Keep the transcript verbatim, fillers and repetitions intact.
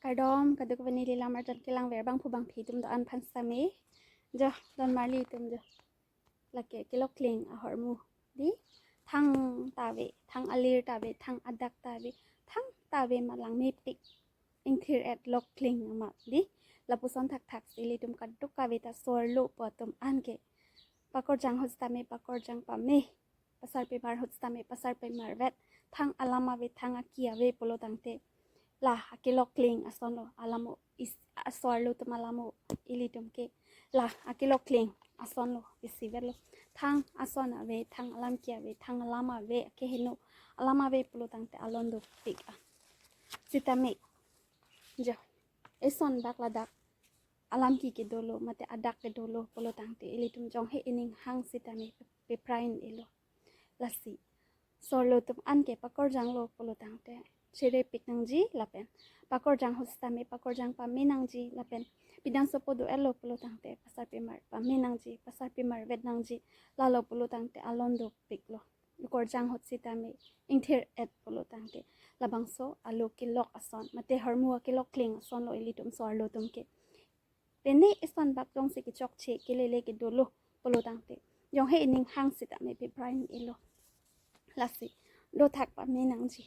Kardom, kadokave neli lam arjan kelang ver bangphu bangphi atum do-an aphan sitame. Jo, don marli atum jo. Lake kelok kling ahormu. Di, thang ta ave, thang alir ta ave, thang adak ta ave, thang ta ave ma langmepik. Ingthir-et lok kling amat di. Lapuson thakthak si ilitum kadokave ta so-arlo pu atum an ke pakorjang ahut sitame pakorjang pame, pasarpimar ahut sitame pasarpimarvet, thang alam ave, thang aki ave pulo tangte la akelok kling ason lo, alam o, is, so-arlo atum alam o, ilitum ke la akelok kling ason lo, isivet lo. Thang ason ave, thang alam ki ave, thang alam ave, akeheno alam ave pulo tangte alon dopik a. Sitame jo, eson bak ladak alam ki kedolo, mate adak kedolo pulo tangte ilitum jonghe ining hang sitame pe-, peprai un-elo. Lasi so-arlo atum an ke pakorjang lo pulo tangte cherepik nangji lapen pakorjang ahut sitame pakorjang pame nangji lapen pidan sopo do-et lo pulo tangte pasarpimar pame nangji, pasarpimarvet nangji. Lalo pulo tangte alon dopik lo. Pakorjang ahut sitame ingthir-et pulo tangte labangso alo kelok ason, mate ahormu akelok kling ason lo ilitum so-arlo atum ke. Pene eson bak jongsi kechokche kelele kedolo pulo tangte jonghe ining hang sitame peprai un-elo. Lasi dothak pame nangji.